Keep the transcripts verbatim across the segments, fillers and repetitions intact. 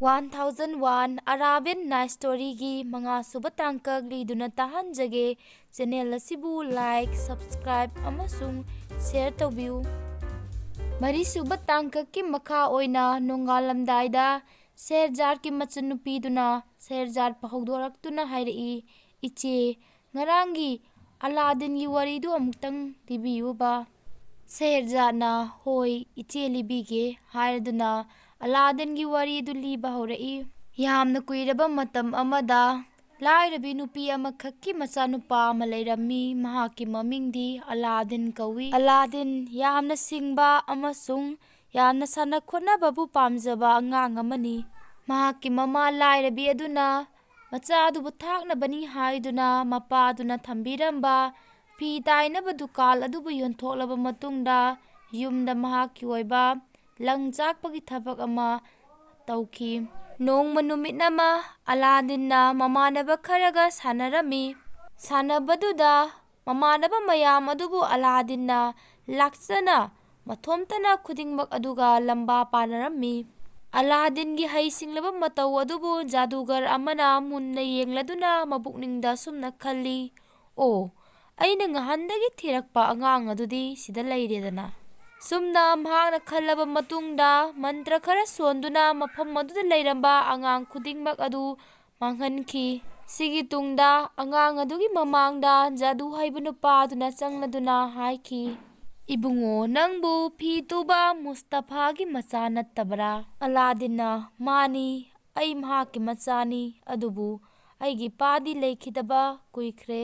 One thousand one Arabian Night Story ꯒꯤ ꯃꯉꯥꯁꯨꯕ ꯇꯥꯡꯀꯛ ꯂꯤꯗꯨꯅ ꯇꯥꯍꯟꯖꯒꯦ꯫ Channel ꯑꯁꯤꯕꯨ like, subscribe ꯑꯃꯁꯨꯡ share ꯇꯧꯕꯤꯌꯨ꯫ ꯃꯔꯤꯁꯨꯕ ꯇꯥꯡꯀꯛꯀꯤ ꯃꯈꯥ ꯑꯣꯏꯅ ꯅꯣꯡꯉꯥꯜꯂꯝꯗꯥꯏꯗ ꯁꯦꯍꯔꯖꯥꯗꯀꯤ ꯃꯆꯟꯅꯨꯄꯤꯗꯨꯅ ꯁꯦꯍꯔꯖꯥꯗꯄꯨ ꯍꯧꯗꯣꯔꯛꯇꯨꯅ ꯍꯥꯏꯔꯛꯏ, "ꯏꯆꯦ, ꯉꯔꯥꯡꯒꯤ ꯑꯂꯥꯗꯤꯟꯒꯤ ꯋꯥꯔꯤꯗꯨ ꯑꯃꯨꯛꯇꯪ ꯂꯤꯕꯤꯌꯨꯕ?" ꯁꯦꯍꯔꯖꯥꯗꯅ, "ꯍꯣꯏ ꯏꯆꯦ, ꯂꯤꯕꯤꯒꯦ" ꯍꯥꯏꯔꯗꯨꯅ ꯑꯂꯥꯗꯤꯟꯒꯤ ꯋꯥꯔꯤꯗꯨ ꯂꯤꯕ ꯍꯧꯔꯛꯏ꯫ ꯌꯥꯝꯅ ꯀꯨꯏꯔꯕ ꯃꯇꯝ ꯑꯃꯗ ꯂꯥꯏꯔꯕꯤ ꯅꯨꯄꯤ ꯑꯃꯈꯛꯀꯤ ꯃꯆꯥꯅꯨꯄꯥ ꯑꯃ ꯂꯩꯔꯝꯃꯤ꯫ ꯃꯍꯥꯛꯀꯤ ꯃꯃꯤꯡꯗꯤ ꯑꯂꯥꯗꯤꯟ ꯀꯧꯏ꯫ ꯑꯂꯥꯗꯤꯟ ꯌꯥꯝꯅ ꯁꯤꯡꯕ ꯑꯃꯁꯨꯡ ꯌꯥꯝꯅ ꯁꯥꯟꯅ ꯈꯣꯠꯅꯕꯕꯨ ꯄꯥꯝꯖꯕ ꯑꯉꯥꯡ ꯑꯃꯅꯤ꯫ ꯃꯍꯥꯛꯀꯤ ꯃꯃꯥ ꯂꯥꯏꯔꯕꯤ ꯑꯗꯨꯅ ꯃꯆꯥ ꯑꯗꯨꯕꯨ ꯊꯥꯛꯅꯕꯅꯤ ꯍꯥꯏꯗꯨꯅ ꯃꯄꯥꯗꯨꯅ ꯊꯝꯕꯤꯔꯝꯕ ꯐꯤ ꯇꯥꯏꯅꯕ ꯗꯨꯀꯥꯟ ꯑꯗꯨꯕꯨ ꯌꯣꯟꯊꯣꯛꯂꯕ ꯃꯇꯨꯡꯗ ꯌꯨꯝꯗ ꯃꯍꯥꯛꯀꯤ ꯑꯣꯏꯕ ꯂꯪ ꯆꯥꯛꯄꯒꯤ ꯊꯕꯛ ꯑꯃ ꯇꯧꯈꯤ꯫ ꯅꯣꯡꯃ ꯅꯨꯃꯤꯠ ꯑꯃ ꯑꯂꯥꯗꯤꯟꯅ ꯃꯃꯥꯟꯅꯕ ꯈꯔꯒ ꯁꯥꯟꯅꯔꯝꯃꯤ꯫ ꯁꯥꯟꯅꯕꯗꯨꯗ ꯃꯃꯥꯟꯅꯕ ꯃꯌꯥꯝ ꯑꯗꯨꯕꯨ ꯑꯂꯥꯗꯤꯟꯅ ꯂꯥꯛꯆꯅ ꯃꯊꯣꯝꯇꯅ ꯈꯨꯗꯤꯡꯃꯛ ꯑꯗꯨꯒ ꯂꯝꯕꯥ ꯄꯥꯅꯔꯝꯃꯤ꯫ ꯑꯂꯥꯗꯤꯟꯒꯤ ꯍꯩꯁꯤꯡꯂꯕ ꯃꯇꯧ ꯑꯗꯨꯕꯨ ꯖꯥꯗꯨꯒꯔ ꯑꯃꯅ ꯃꯨꯟꯅ ꯌꯦꯡꯂꯗꯨꯅ ꯃꯄꯨꯛꯅꯤꯡꯗ ꯑꯁꯨꯝꯅ ꯈꯜꯂꯤ, "ꯑꯣ, ꯑꯩꯅ ꯉꯍꯥꯟꯗꯒꯤ ꯊꯤꯔꯛꯄ ꯑꯉꯥꯡ ꯑꯗꯨꯗꯤ ꯁꯤꯗ ꯂꯩꯔꯦꯗꯅ"꯫ ꯁꯨꯝꯅ ꯃꯍꯥꯛꯅ ꯈꯜꯂꯕ ꯃꯇꯨꯡꯗ ꯃꯟꯇ꯭ꯔ ꯈꯔ ꯁꯣꯟꯗꯨꯅ ꯃꯐꯝ ꯑꯗꯨꯗ ꯂꯩꯔꯝꯕ ꯑꯉꯥꯡ ꯈꯨꯗꯤꯡꯃꯛ ꯑꯗꯨ ꯃꯥꯡꯍꯟꯈꯤ꯫ ꯁꯤꯒꯤ ꯇꯨꯡꯗ ꯑꯉꯥꯡ ꯑꯗꯨꯒꯤ ꯃꯃꯥꯡꯗ ꯖꯥꯗꯨ ꯍꯩꯕ ꯅꯨꯄꯥ ꯑꯗꯨꯅ ꯆꯪꯂꯗꯨꯅ ꯍꯥꯏꯈꯤ, "ꯏꯕꯨꯡꯉꯣ, ꯅꯪꯕꯨ ꯐꯤ ꯇꯨꯕ ꯃꯨꯁꯇꯐꯥꯒꯤ ꯃꯆꯥ ꯅꯠꯇꯕ꯭ꯔꯥ?" ꯑꯂꯥꯗꯤꯟꯅ, "ꯃꯥꯅꯤ, ꯑꯩ ꯃꯍꯥꯛꯀꯤ ꯃꯆꯥꯅꯤ, ꯑꯗꯨꯕꯨ ꯑꯩꯒꯤ ꯏꯄꯥꯗꯤ ꯂꯩꯈꯤꯗꯕ ꯀꯨꯏꯈ꯭ꯔꯦ"꯫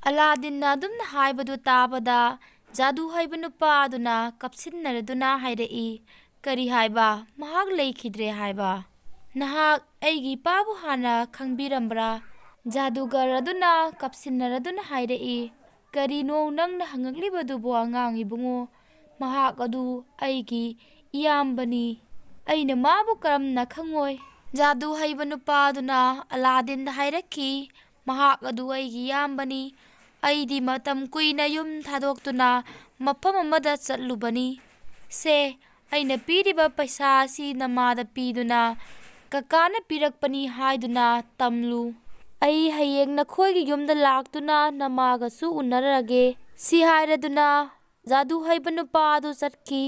ꯑꯂꯥꯗꯤꯟꯅ ꯑꯗꯨꯝꯅ ꯍꯥꯏꯕꯗꯨ ꯇꯥꯕꯗ ꯖꯥꯗꯨ ꯍꯩꯕ ꯅꯨꯄꯥ ꯑꯗꯨꯅ ꯀꯞꯁꯤꯟꯅꯔꯗꯨꯅ ꯍꯥꯏꯔꯛꯏ, "ꯀꯔꯤ ꯍꯥꯏꯕ? ꯃꯍꯥꯛ ꯂꯩꯈꯤꯗ꯭ꯔꯦ ꯍꯥꯏꯕ? ꯅꯍꯥꯛ ꯑꯩꯒꯤ ꯏꯄꯥꯕꯨ ꯍꯥꯟꯅ ꯈꯪꯕꯤꯔꯝꯕ꯭ꯔꯥ?" ꯖꯥꯗꯨꯒꯔ ꯑꯗꯨꯅ ꯀꯞꯁꯤꯟꯅꯔꯗꯨꯅ ꯍꯥꯏꯔꯛꯏ, "ꯀꯔꯤꯅꯣ ꯅꯪꯅ ꯍꯪꯉꯛꯂꯤꯕꯗꯨꯕꯨ, ꯑꯉꯥꯡ ꯏꯕꯨꯡꯉꯣ? ꯃꯍꯥꯛ ꯑꯗꯨ ꯑꯩꯒꯤ ꯏꯌꯥꯝꯕꯅꯤ꯫ ꯑꯩꯅ ꯃꯥꯕꯨ ꯀꯔꯝꯅ ꯈꯪꯉꯣꯏ?" ꯖꯥꯗꯨ ꯍꯩꯕ ꯅꯨꯄꯥ ꯑꯗꯨꯅ ꯑꯂꯥꯗꯤꯟꯗ ꯍꯥꯏꯔꯛꯈꯤ, "ꯃꯍꯥꯛ ꯑꯗꯨ ꯑꯩꯒꯤ ꯏꯌꯥꯝꯕꯅꯤ꯫ ꯑꯩꯗꯤ ꯃꯇꯝ ꯀꯨꯏꯅ ꯌꯨꯝ ꯊꯥꯗꯣꯛꯇꯨꯅ ꯃꯐꯝ ꯑꯃꯗ ꯆꯠꯂꯨꯕꯅꯤ꯫ ꯁꯦ, ꯑꯩꯅ ꯄꯤꯔꯤꯕ ꯄꯩꯁꯥ ꯑꯁꯤ ꯅꯃꯥꯗ ꯄꯤꯗꯨꯅ ꯀꯀꯥꯅ ꯄꯤꯔꯛꯄꯅꯤ ꯍꯥꯏꯗꯨꯅ ꯇꯝꯂꯨ꯫ ꯑꯩ ꯍꯌꯦꯡ ꯅꯈꯣꯏꯒꯤ ꯌꯨꯝꯗ ꯂꯥꯛꯇꯨꯅ ꯅꯃꯥꯒꯁꯨ ꯎꯅꯔꯒꯦ꯫ ꯁꯤ ꯍꯥꯏꯔꯗꯨꯅ ꯖꯥꯗꯨ ꯍꯩꯕ ꯅꯨꯄꯥ ꯑꯗꯨ ꯆꯠꯈꯤ꯫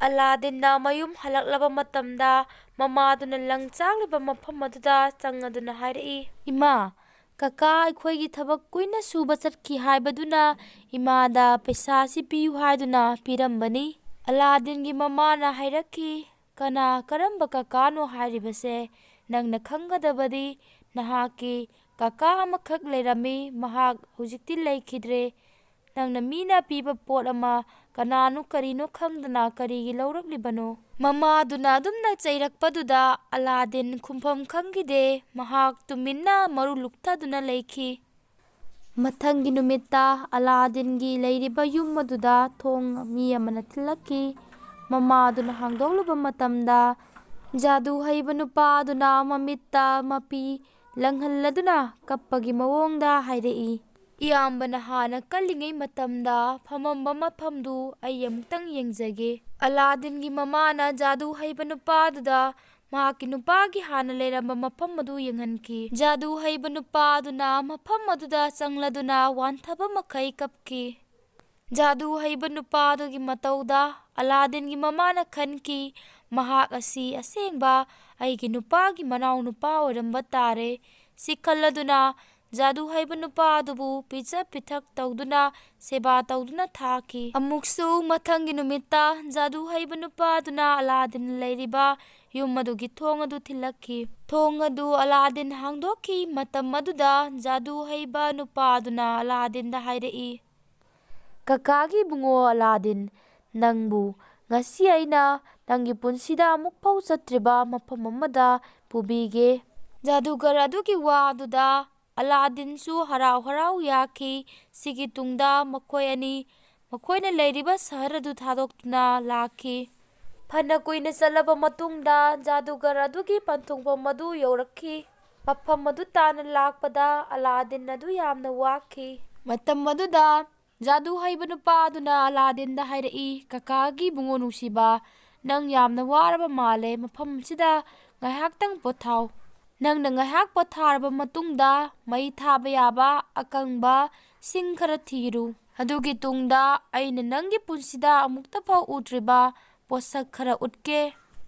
ꯑꯂꯥꯗꯤꯟꯅ ꯃꯌꯨꯝ ꯍꯜꯂꯛꯂꯕ ꯃꯇꯝꯗ ꯃꯃꯥꯗꯨꯅ ꯂꯪꯆꯥꯛꯂꯤꯕ ꯃꯐꯝ ꯑꯗꯨꯗ ꯆꯪꯉꯗꯨꯅ ꯍꯥꯏꯔꯛꯏ, "ꯏꯃꯥ, ꯀꯀꯥ ꯑꯩꯈꯣꯏꯒꯤ ꯊꯕꯛ ꯀꯨꯏꯅ ꯁꯨꯕ ꯆꯠꯈꯤ ꯍꯥꯏꯕꯗꯨꯅ ꯏꯃꯥꯗ ꯄꯩꯁꯥꯁꯤ ꯄꯤꯌꯨ ꯍꯥꯏꯗꯨꯅ ꯄꯤꯔꯝꯕꯅꯤ꯫" ꯑꯂꯥꯗꯤꯟꯒꯤ ꯃꯃꯥꯅ ꯍꯥꯏꯔꯛꯈꯤ, "ꯀꯅꯥ, ꯀꯔꯝꯕ ꯀꯀꯥꯅꯣ ꯍꯥꯏꯔꯤꯕꯁꯦ? ꯅꯪꯅ ꯈꯪꯒꯗꯕꯗꯤ ꯅꯍꯥꯛꯀꯤ ꯀꯀꯥ ꯑꯃꯈꯛ ꯂꯩꯔꯝꯃꯤ, ꯃꯍꯥꯛ ꯍꯧꯖꯤꯛꯇꯤ ꯂꯩꯈꯤꯗ꯭ꯔꯦ꯫ ꯅꯪꯅ ꯃꯤꯅ ꯄꯤꯕ ꯄꯣꯠ ꯑꯃ ꯀꯅꯥꯅꯣ ꯀꯔꯤꯅꯣ ꯈꯪꯗꯅ ꯀꯔꯤꯒꯤ ꯂꯧꯔꯛꯂꯤꯕꯅꯣ?" ꯃꯃꯥꯗꯨꯅ ꯑꯗꯨꯝꯅ ꯆꯩꯔꯛꯄꯗꯨꯗ ꯑꯂꯥꯗꯤꯟ ꯈꯨꯝꯐꯝ ꯈꯪꯈꯤꯗꯦ꯫ ꯃꯍꯥꯛ ꯇꯨꯃꯤꯟꯅ ꯃꯔꯨ ꯂꯨꯛꯊꯗꯨꯅ ꯂꯩꯈꯤ꯫ ꯃꯊꯪꯒꯤ ꯅꯨꯃꯤꯠꯇ ꯑꯂꯥꯗꯤꯟꯒꯤ ꯂꯩꯔꯤꯕ ꯌꯨꯝ ꯑꯗꯨꯗ ꯊꯣꯡ ꯃꯤ ꯑꯃꯅ ꯊꯤꯜꯂꯛꯈꯤ꯫ ꯃꯃꯥꯗꯨꯅ ꯍꯥꯡꯗꯣꯛꯂꯨꯕ ꯃꯇꯝꯗ ꯖꯥꯗꯨ ꯍꯩꯕ ꯅꯨꯄꯥꯗꯨꯅ ꯃꯃꯤꯠꯇ ꯃꯄꯤ ꯂꯪꯍꯜꯂꯗꯨꯅ ꯀꯞꯄꯒꯤ ꯃꯑꯣꯡꯗ ꯍꯥꯏꯔꯛꯏ, "ꯏꯌꯥꯝꯕꯅ ꯍꯥꯟꯅ ꯀꯜꯂꯤꯉꯩ ꯃꯇꯝꯗ ꯐꯝꯃꯝꯕ ꯃꯐꯝꯗꯨ ꯑꯩ ꯑꯃꯨꯛꯇꯪ ꯌꯦꯡꯖꯒꯦ꯫" ꯑꯂꯥꯗꯤꯟꯒꯤ ꯃꯃꯥꯅ ꯖꯥꯗꯨ ꯍꯩꯕ ꯅꯨꯄꯥꯗꯨꯗ ꯃꯍꯥꯛꯀꯤ ꯅꯨꯄꯥꯒꯤ ꯍꯥꯟꯅ ꯂꯩꯔꯝꯕ ꯃꯐꯝ ꯑꯗꯨ ꯌꯦꯡꯍꯟꯈꯤ꯫ ꯖꯥꯗꯨ ꯍꯩꯕ ꯅꯨꯄꯥ ꯑꯗꯨꯅ ꯃꯐꯝ ꯑꯗꯨꯗ ꯆꯪꯂꯗꯨꯅ ꯋꯥꯟꯊꯕ ꯃꯈꯩ ꯀꯞꯈꯤ꯫ ꯖꯥꯗꯨ ꯍꯩꯕ ꯅꯨꯄꯥ ꯑꯗꯨꯒꯤ ꯃꯇꯧꯗ ꯑꯂꯥꯗꯤꯟꯒꯤ ꯃꯃꯥꯅ ꯈꯟꯈꯤ, "ꯃꯍꯥꯛ ꯑꯁꯤ ꯑꯁꯦꯡꯕ ꯑꯩꯒꯤ ꯅꯨꯄꯥꯒꯤ ꯃꯅꯥꯎ ꯅꯨꯄꯥ ꯑꯣꯏꯔꯝꯕ ꯇꯥꯔꯦ꯫" ꯁꯤ ꯈꯜꯂꯗꯨꯅ ꯖꯥꯗꯨ ꯍꯩꯕ ꯅꯨꯄꯥ ꯑꯗꯨꯕꯨ ꯄꯤꯖ ꯄꯤꯊꯛ ꯇꯧꯗꯨꯅ ꯁꯦꯕꯥ ꯇꯧꯗꯨꯅ ꯊꯥꯈꯤ꯫ ꯑꯃꯨꯛꯁꯨ ꯃꯊꯪꯒꯤ ꯅꯨꯃꯤꯠꯇ ꯖꯥꯗꯨ ꯍꯩꯕ ꯅꯨꯄꯥ ꯑꯗꯨꯅ ꯑꯂꯥꯗꯤꯟ ꯂꯩꯔꯤꯕ ꯌꯨꯝ ꯑꯗꯨꯒꯤ ꯊꯣꯡ ꯑꯗꯨ ꯊꯤꯜꯂꯛꯈꯤ꯫ ꯊꯣꯡ ꯑꯗꯨ ꯑꯂꯥꯗꯤꯟ ꯍꯥꯡꯗꯣꯛꯈꯤ꯫ ꯃꯇꯝ ꯑꯗꯨꯗ ꯖꯥꯗꯨ ꯍꯩꯕ ꯅꯨꯄꯥ ꯑꯗꯨꯅ ꯑꯂꯥꯗꯤꯟꯗ ꯍꯥꯏꯔꯛꯏ, "ꯀꯀꯥꯒꯤ ꯏꯕꯨꯡꯉꯣ ꯑꯂꯥꯗꯤꯟ, ꯅꯪꯕꯨ ꯉꯁꯤ ꯑꯩꯅ ꯅꯪꯒꯤ ꯄꯨꯟꯁꯤꯗ ꯑꯃꯨꯛ ꯐꯥꯎ ꯆꯠꯇ꯭ꯔꯤꯕ ꯃꯐꯝ ꯑꯃꯗ ꯄꯨꯕꯤꯒꯦ꯫" ꯖꯥꯗꯨꯒꯔ ꯑꯗꯨꯒꯤ ꯋꯥ ꯑꯗꯨꯗ ꯑꯂꯥꯗꯤꯟꯁꯨ ꯍꯔꯥꯎ ꯍꯔꯥꯎ ꯌꯥꯈꯤ꯫ ꯁꯤꯒꯤ ꯇꯨꯡꯗ ꯃꯈꯣꯏ ꯑꯅꯤ ꯃꯈꯣꯏꯅ ꯂꯩꯔꯤꯕ ꯁꯍꯔ ꯑꯗꯨ ꯊꯥꯗꯣꯛꯇꯨꯅ ꯂꯥꯛꯈꯤ꯫ ꯐꯅ ꯀꯨꯏꯅ ꯆꯠꯂꯕ ꯃꯇꯨꯡꯗ ꯖꯥꯗꯨꯒꯔ ꯑꯗꯨꯒꯤ ꯄꯟꯊꯨꯡꯐꯝ ꯑꯗꯨ ꯌꯧꯔꯛꯈꯤ꯫ ꯃꯐꯝ ꯑꯗꯨ ꯇꯥꯟꯅ ꯂꯥꯛꯄꯗ ꯑꯂꯥꯗꯤꯟ ꯑꯗꯨ ꯌꯥꯝꯅ ꯋꯥꯈꯤ꯫ ꯃꯇꯝ ꯑꯗꯨꯗ ꯖꯥꯗꯨ ꯍꯩꯕ ꯅꯨꯄꯥ ꯑꯗꯨꯅ ꯑꯂꯥꯗꯤꯟꯗ ꯍꯥꯏꯔꯛꯏ, "ꯀꯀꯥꯒꯤ ꯏꯕꯨꯡꯉꯣ ꯅꯨꯡꯁꯤꯕ, ꯅꯪ ꯌꯥꯝꯅ ꯋꯥꯔꯕ ꯃꯥꯜꯂꯦ꯫ ꯃꯐꯝ ꯑꯁꯤꯗ ꯉꯥꯏꯍꯥꯛꯇꯪ ꯄꯣꯊꯥꯎ꯫ ꯅꯪꯅ ꯉꯥꯏꯍꯥꯛ ꯄꯣꯊꯥꯔꯕ ꯃꯇꯨꯡꯗ ꯃꯩ ꯊꯥꯕ ꯌꯥꯕ ꯑꯀꯪꯕ ꯁꯤꯡ ꯈꯔ ꯊꯤꯔꯨ꯫ ꯑꯗꯨꯒꯤ ꯇꯨꯡꯗ ꯑꯩꯅ ꯅꯪꯒꯤ ꯄꯨꯟꯁꯤꯗ ꯑꯃꯨꯛꯇ ꯐꯥꯎ ꯎꯗ꯭ꯔꯤꯕ ꯄꯣꯠꯁꯛ ꯈꯔ ꯎꯠꯀꯦ꯫"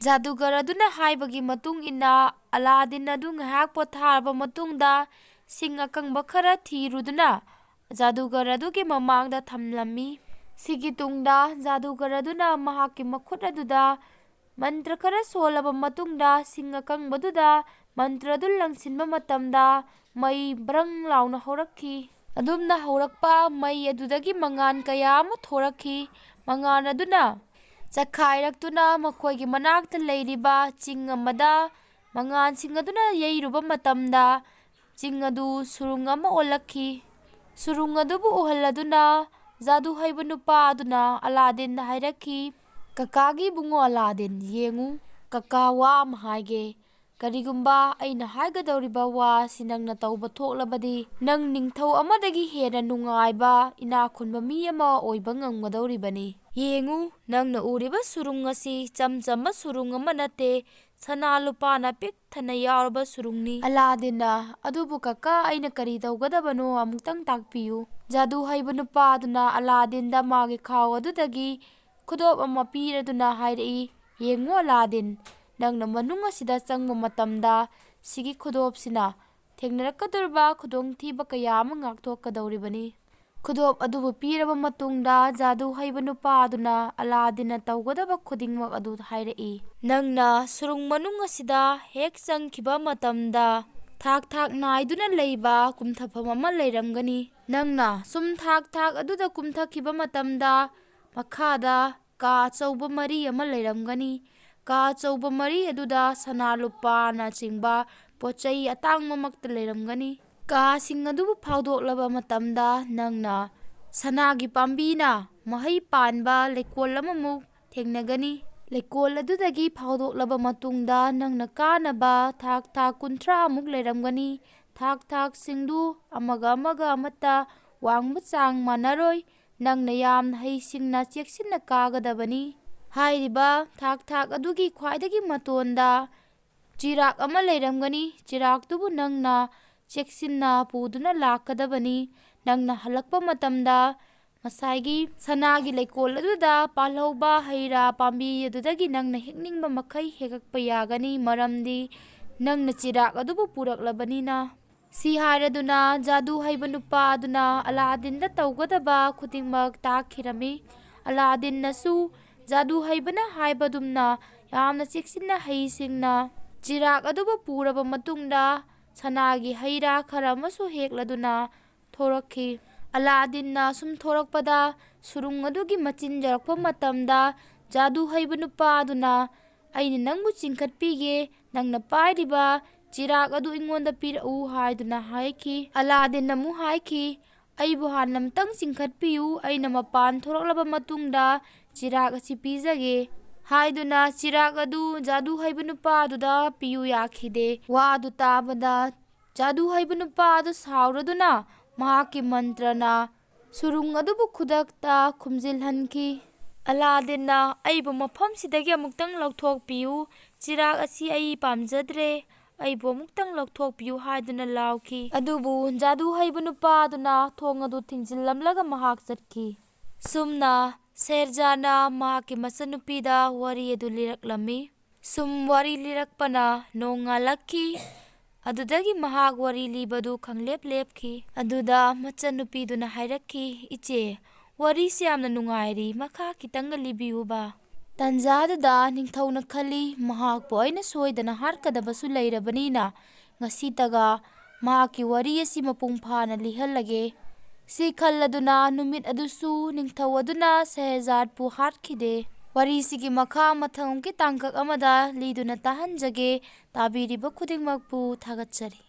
ꯖꯥꯗꯨꯒꯔ ꯑꯗꯨꯅ ꯍꯥꯏꯕꯒꯤ ꯃꯇꯨꯡ ꯏꯟꯅ ꯑꯂꯥꯗꯤꯟ ꯑꯗꯨ ꯉꯥꯏꯍꯥꯛ ꯄꯣꯊꯥꯔꯕ ꯃꯇꯨꯡꯗ ꯁꯤꯡ ꯑꯀꯪꯕ ꯈꯔ ꯊꯤꯔꯨꯗꯨꯅ ꯖꯥꯗꯨꯒꯔ ꯑꯗꯨꯒꯤ ꯃꯃꯥꯡꯗ ꯊꯝꯂꯝꯃꯤ꯫ ꯁꯤꯒꯤ ꯇꯨꯡꯗ ꯖꯥꯗꯨꯒꯔ ꯑꯗꯨꯅ ꯃꯍꯥꯛꯀꯤ ꯃꯈꯨꯠ ꯑꯗꯨꯗ ꯃꯟꯇ꯭ꯔ ꯈꯔ ꯁꯣꯜꯂꯕ ꯃꯇꯨꯡꯗ ꯁꯤꯡ ꯑꯀꯪꯕꯗꯨꯗ ꯃꯟꯇ꯭ꯔ ꯑꯗꯨ ꯂꯪꯁꯤꯟꯕ ꯃꯇꯝꯗ ꯃꯩ ꯕ꯭ꯔꯪ ꯂꯥꯎꯅ ꯍꯧꯔꯛꯈꯤ꯫ ꯑꯗꯨꯝꯅ ꯍꯧꯔꯛꯄ ꯃꯩ ꯑꯗꯨꯗꯒꯤ ꯃꯉꯥꯟ ꯀꯌꯥ ꯑꯃ ꯊꯣꯔꯛꯈꯤ꯫ ꯃꯉꯥꯟ ꯑꯗꯨꯅ ꯆꯈꯥꯏꯔꯛꯇꯨꯅ ꯃꯈꯣꯏꯒꯤ ꯃꯅꯥꯛꯇ ꯂꯩꯔꯤꯕ ꯆꯤꯡ ꯑꯃꯗ ꯃꯉꯥꯟꯁꯤꯡ ꯑꯗꯨꯅ ꯌꯩꯔꯨꯕ ꯃꯇꯝꯗ ꯆꯤꯡ ꯑꯗꯨ ꯁꯨꯔꯨꯡ ꯑꯃ ꯑꯣꯜꯂꯛꯈꯤ꯫ ꯁꯨꯔꯨꯡ ꯑꯗꯨꯕꯨ ꯎꯍꯜꯂꯗꯨꯅ ꯖꯥꯗꯨ ꯍꯩꯕ ꯅꯨꯄꯥ ꯑꯗꯨꯅ ꯑꯂꯥꯗꯤꯟꯗ ꯍꯥꯏꯔꯛꯈꯤ, "ꯀꯀꯥꯒꯤ ꯏꯕꯨꯡꯉꯣ ꯑꯂꯥꯗꯤꯟ, ꯌꯦꯡꯉꯨ, ꯀꯀꯥ ꯋꯥ ꯑꯃ ꯍꯥꯏꯒꯦ꯫ ꯀꯔꯤꯒꯨꯝꯕ ꯑꯩꯅ ꯍꯥꯏꯒꯗꯧꯔꯤꯕ ꯋꯥ ꯑꯁꯤ ꯅꯪꯅ ꯇꯧꯕ ꯊꯣꯛꯂꯕꯗꯤ, ꯅꯪ ꯅꯤꯡꯊꯧ ꯑꯃꯗꯒꯤ ꯍꯦꯟꯅ ꯅꯨꯡꯉꯥꯏꯕ, ꯏꯅꯥꯛ ꯈꯨꯟꯕ ꯃꯤ ꯑꯃ ꯑꯣꯏꯕ ꯉꯝꯒꯗꯧꯔꯤꯕꯅꯤ꯫ ꯌꯦꯡꯉꯨ, ꯅꯪꯅ ꯎꯔꯤꯕ ꯁꯨꯔꯨꯡ ꯑꯁꯤ ꯏꯆꯝ ꯆꯝꯕ ꯁꯨꯔꯨꯡ ꯑꯃ ꯅꯠꯇꯦ, ꯁꯅꯥ ꯂꯨꯄꯥꯅ ꯄꯤꯛ ꯊꯟꯅ ꯌꯥꯎꯔꯕ ꯁꯨꯔꯨꯡꯅꯤ꯫" ꯑꯂꯥꯗꯤꯟꯅ, "ꯑꯗꯨꯕꯨ ꯀꯀꯥ, ꯑꯩꯅ ꯀꯔꯤ ꯇꯧꯒꯗꯕꯅꯣ ꯑꯃꯨꯛꯇꯪ ꯇꯥꯛꯄꯤꯌꯨ꯫" ꯖꯥꯗꯨ ꯍꯩꯕ ꯅꯨꯄꯥ ꯑꯗꯨꯅ ꯑꯂꯥꯗꯤꯟꯗ ꯃꯥꯒꯤ ꯈꯥꯎ ꯑꯗꯨꯗꯒꯤ ꯈꯨꯗꯣꯞ ꯑꯃ ꯄꯤꯔꯗꯨꯅ ꯍꯥꯏꯔꯛꯏ, "ꯌꯦꯡꯉꯨ ꯑꯂꯥꯗꯤꯟ, ꯅꯪꯅ ꯃꯅꯨꯡ ꯑꯁꯤꯗ ꯆꯪꯕ ꯃꯇꯝꯗ ꯁꯤꯒꯤ ꯈꯨꯗꯣꯞꯁꯤꯅ ꯊꯦꯡꯅꯔꯛꯀꯗꯧꯔꯤꯕ ꯈꯨꯗꯣꯡꯊꯤꯕ ꯀꯌꯥ ꯑꯃ ꯉꯥꯛꯊꯣꯛꯀꯗꯧꯔꯤꯕꯅꯤ꯫" ꯈꯨꯗꯣꯞ ꯑꯗꯨꯕꯨ ꯄꯤꯔꯕ ꯃꯇꯨꯡꯗ ꯖꯥꯗꯨ ꯍꯩꯕ ꯅꯨꯄꯥ ꯑꯗꯨꯅ ꯑꯂꯥꯗꯤꯟꯅ ꯇꯧꯒꯗꯕ ꯈꯨꯗꯤꯡꯃꯛ ꯑꯗꯨ ꯍꯥꯏꯔꯛꯏ꯫ "ꯅꯪꯅ ꯁꯨꯔꯨꯡ ꯃꯅꯨꯡ ꯑꯁꯤꯗ ꯍꯦꯛ ꯆꯪꯈꯤꯕ ꯃꯇꯝꯗ ꯊꯥꯛ ꯊꯥꯛ ꯅꯥꯏꯗꯨꯅ ꯂꯩꯕ ꯀꯨꯝꯊꯐꯝ ꯑꯃ ꯂꯩꯔꯝꯒꯅꯤ꯫ ꯅꯪꯅ ꯁꯨꯝ ꯊꯥꯛ ꯊꯥꯛ ꯑꯗꯨꯗ ꯀꯨꯝꯊꯈꯤꯕ ꯃꯇꯝꯗ ꯃꯈꯥꯗ ꯀꯥ ꯑꯆꯧꯕ ꯃꯔꯤ ꯑꯃ ꯂꯩꯔꯝꯒꯅꯤ꯫ ꯀꯥ ꯑꯆꯧꯕ ꯃꯔꯤ ꯑꯗꯨꯗ ꯁꯅꯥ ꯂꯨꯄꯥꯅꯆꯤꯡꯕ ꯄꯣꯠ ꯆꯩ ꯑꯇꯥꯡꯕꯃꯛꯇ ꯂꯩꯔꯝꯒꯅꯤ꯫ ꯀꯥꯁꯤꯡ ꯑꯗꯨꯕꯨ ꯐꯥꯎꯗꯣꯛꯂꯕ ꯃꯇꯝꯗ ꯅꯪꯅ ꯁꯅꯥꯒꯤ ꯄꯥꯝꯕꯤꯅ ꯃꯍꯩ ꯄꯥꯟꯕ ꯂꯩꯀꯣꯜ ꯑꯃꯃꯨꯛ ꯊꯦꯡꯅꯒꯅꯤ꯫ ꯂꯩꯀꯣꯜ ꯑꯗꯨꯗꯒꯤ ꯐꯥꯎꯗꯣꯛꯂꯕ ꯃꯇꯨꯡꯗ ꯅꯪꯅ ꯀꯥꯅꯕ ꯊꯥꯛ ꯊꯥꯛ ꯀꯨꯟꯊ꯭ꯔꯥꯃꯨꯛ ꯂꯩꯔꯝꯒꯅꯤ꯫ ꯊꯥꯛ ꯊꯥꯛꯁꯤꯡꯗꯨ ꯑꯃꯒ ꯑꯃꯒ ꯑꯃꯠꯇ ꯋꯥꯡꯕ ꯆꯥꯡ ꯃꯥꯟꯅꯔꯣꯏ꯫ ꯅꯪꯅ ꯌꯥꯝꯅ ꯍꯩꯁꯤꯡꯅ ꯆꯦꯛꯁꯤꯟꯅ ꯀꯥꯒꯗꯕꯅꯤ꯫" ꯍꯥꯏꯔꯤꯕ ꯊꯥꯛ ꯊꯥꯛ ꯑꯗꯨꯒꯤ ꯈ꯭ꯋꯥꯏꯗꯒꯤ ꯃꯇꯣꯟꯗ ꯆꯤꯔꯥꯛ ꯑꯃ ꯂꯩꯔꯝꯒꯅꯤ꯫ ꯆꯤꯔꯥꯛꯇꯨꯕꯨ ꯅꯪꯅ ꯆꯦꯛꯁꯤꯟꯅ ꯄꯨꯗꯨꯅ ꯂꯥꯛꯀꯗꯕꯅꯤ꯫ ꯅꯪꯅ ꯍꯜꯂꯛꯄ ꯃꯇꯝꯗ ꯉꯁꯥꯏꯒꯤ ꯁꯅꯥꯒꯤ ꯂꯩꯀꯣꯜ ꯑꯗꯨꯗ ꯄꯥꯜꯍꯧꯕ ꯍꯩ ꯔꯥ ꯄꯥꯝꯕꯤ ꯑꯗꯨꯗꯒꯤ ꯅꯪꯅ ꯍꯦꯛꯅꯤꯡꯕ ꯃꯈꯩ ꯍꯦꯛꯂꯛꯄ ꯌꯥꯒꯅꯤ, ꯃꯔꯝꯗꯤ ꯅꯪꯅ ꯆꯤꯔꯥꯛ ꯑꯗꯨꯕꯨ ꯄꯨꯔꯛꯂꯕꯅꯤꯅ꯫ ꯁꯤ ꯍꯥꯏꯔꯗꯨꯅ ꯖꯥꯗꯨ ꯍꯩꯕ ꯅꯨꯄꯥ ꯑꯗꯨꯅ ꯑꯂꯥꯗꯤꯟꯗ ꯇꯧꯒꯗꯕ ꯈꯨꯗꯤꯡꯃꯛ ꯇꯥꯛꯈꯤꯔꯝꯃꯤ꯫ ꯑꯂꯥꯗꯤꯟꯅꯁꯨ ꯖꯥꯗꯨ ꯍꯩꯕꯅ ꯍꯥꯏꯕꯗꯨꯝꯅ ꯌꯥꯝꯅ ꯆꯦꯛꯁꯤꯟꯅ ꯍꯩꯁꯤꯡꯅ ꯆꯤꯔꯥꯛ ꯑꯗꯨꯕꯨ ꯄꯨꯔꯕ ꯃꯇꯨꯡꯗ ꯁꯅꯥꯒꯤ ꯍꯩ ꯔꯥ ꯈꯔ ꯑꯃꯁꯨ ꯍꯦꯛꯂꯗꯨꯅ ꯊꯣꯔꯛꯈꯤ꯫ ꯑꯂꯥꯗꯤꯟꯅ ꯁꯨꯝ ꯊꯣꯔꯛꯄꯗ ꯁꯨꯔꯨꯡ ꯑꯗꯨꯒꯤ ꯃꯆꯤꯟ ꯌꯧꯔꯛꯄ ꯃꯇꯝꯗ ꯖꯥꯗꯨ ꯍꯩꯕ ꯅꯨꯄꯥ ꯑꯗꯨꯅ, "ꯑꯩꯅ ꯅꯪꯕꯨ ꯆꯤꯡꯈꯠꯄꯤꯒꯦ, ꯅꯪꯅ ꯄꯥꯏꯔꯤꯕ ꯆꯤꯔꯥꯛ ꯑꯗꯨ ꯑꯩꯉꯣꯟꯗ ꯄꯤꯔꯛꯎ" ꯍꯥꯏꯗꯨꯅ ꯍꯥꯏꯈꯤ꯫ ꯑꯂꯥꯗꯤꯟꯅ ꯑꯃꯨꯛ ꯍꯥꯏꯈꯤ, "ꯑꯩꯕꯨ ꯍꯥꯟꯅ ꯑꯃꯨꯛꯇꯪ ꯆꯤꯡꯈꯠꯄꯤꯌꯨ, ꯑꯩꯅ ꯃꯄꯥꯟ ꯊꯣꯔꯛꯂꯕ ꯃꯇꯨꯡꯗ ꯆꯤꯔꯥꯛ ꯑꯁꯤ ꯄꯤꯖꯒꯦ" ꯍꯥꯏꯗꯨꯅ ꯆꯤꯔꯥꯛ ꯑꯗꯨ ꯖꯥꯗꯨ ꯍꯩꯕ ꯅꯨꯄꯥ ꯑꯗꯨꯗ ꯄꯤꯌꯨ ꯌꯥꯈꯤꯗꯦ꯫ ꯋꯥ ꯑꯗꯨ ꯇꯥꯕꯗ ꯖꯥꯗꯨ ꯍꯩꯕ ꯅꯨꯄꯥ ꯑꯗꯨ ꯁꯥꯎꯔꯗꯨꯅ ꯃꯍꯥꯛꯀꯤ ꯃꯟꯇ꯭ꯔꯅ ꯁꯨꯔꯨꯡ ꯑꯗꯨꯕꯨ ꯈꯨꯗꯛꯇ ꯈꯨꯝꯖꯤꯜꯍꯟꯈꯤ꯫ ꯑꯂꯥꯗꯤꯟꯅ, "ꯑꯩꯕꯨ ꯃꯐꯝꯁꯤꯗꯒꯤ ꯑꯃꯨꯛꯇꯪ ꯂꯧꯊꯣꯛꯄꯤꯌꯨ, ꯆꯤꯔꯥꯛ ꯑꯁꯤ ꯑꯩ ꯄꯥꯝꯖꯗ꯭ꯔꯦ, ꯑꯩꯕꯨ ꯑꯃꯨꯛꯇꯪ ꯂꯧꯊꯣꯛꯄꯤꯌꯨ" ꯍꯥꯏꯗꯨꯅ ꯂꯥꯎꯈꯤ꯫ ꯑꯗꯨꯕꯨ ꯖꯥꯗꯨ ꯍꯩꯕ ꯅꯨꯄꯥ ꯑꯗꯨꯅ ꯊꯣꯡ ꯑꯗꯨ ꯊꯤꯡꯖꯤꯜꯂꯝꯂꯒ ꯃꯍꯥꯛ ꯆꯠꯈꯤ꯫ ꯁꯨꯝꯅ ꯁꯦꯔꯖꯥꯅ ꯃꯍꯥꯛꯀꯤ ꯃꯆꯟꯅꯨꯄꯤꯗ ꯋꯥꯔꯤ ꯑꯗꯨ ꯂꯤꯔꯛꯂꯝꯃꯤ꯫ ꯁꯨꯝ ꯋꯥꯔꯤ ꯂꯤꯔꯛꯄꯅ ꯅꯣꯡ ꯉꯥꯜꯂꯛꯈꯤ꯫ ꯑꯗꯨꯗꯒꯤ ꯃꯍꯥꯛ ꯋꯥꯔꯤ ꯂꯤꯕꯗꯨ ꯈꯪꯂꯦꯞ ꯂꯦꯞꯈꯤ꯫ ꯑꯗꯨꯗ ꯃꯆꯟꯅꯨꯄꯤꯗꯨꯅ ꯍꯥꯏꯔꯛꯈꯤ, "ꯏꯆꯦ, ꯋꯥꯔꯤꯁꯤ ꯌꯥꯝꯅ ꯅꯨꯡꯉꯥꯏꯔꯤ, ꯃꯈꯥ ꯈꯤꯇꯪꯒ ꯂꯤꯕꯤꯌꯨꯕ?" ꯇꯟꯖꯥꯗꯨꯗ ꯅꯤꯡꯊꯧꯅ ꯈꯜꯂꯤ, "ꯃꯍꯥꯛꯄꯨ ꯑꯩꯅ ꯁꯣꯏꯗꯅ ꯍꯥꯠꯀꯗꯕꯁꯨ ꯂꯩꯔꯕꯅꯤꯅ ꯉꯁꯤꯇꯒ ꯃꯍꯥꯛꯀꯤ ꯋꯥꯔꯤ ꯑꯁꯤ ꯃꯄꯨꯡ ꯐꯥꯅ ꯂꯤꯍꯜꯂꯒꯦ"꯫ ꯁꯤ ꯈꯜꯂꯗꯨꯅ ꯅꯨꯃꯤꯠ ꯑꯗꯨꯁꯨ ꯅꯤꯡꯊꯧ ꯑꯗꯨꯅ ꯁꯦꯍꯖꯥꯗꯄꯨ ꯍꯥꯠꯈꯤꯗꯦ꯫ ꯋꯥꯔꯤꯁꯤꯒꯤ ꯃꯈꯥ ꯃꯊꯪꯒꯤ ꯇꯥꯡꯀꯛ ꯑꯃꯗ ꯂꯤꯗꯨꯅ ꯇꯥꯍꯟꯖꯒꯦ꯫ ꯇꯥꯕꯤꯔꯤꯕ ꯈꯨꯗꯤꯡꯃꯛꯄꯨ ꯊꯥꯒꯠꯆꯔꯤ꯫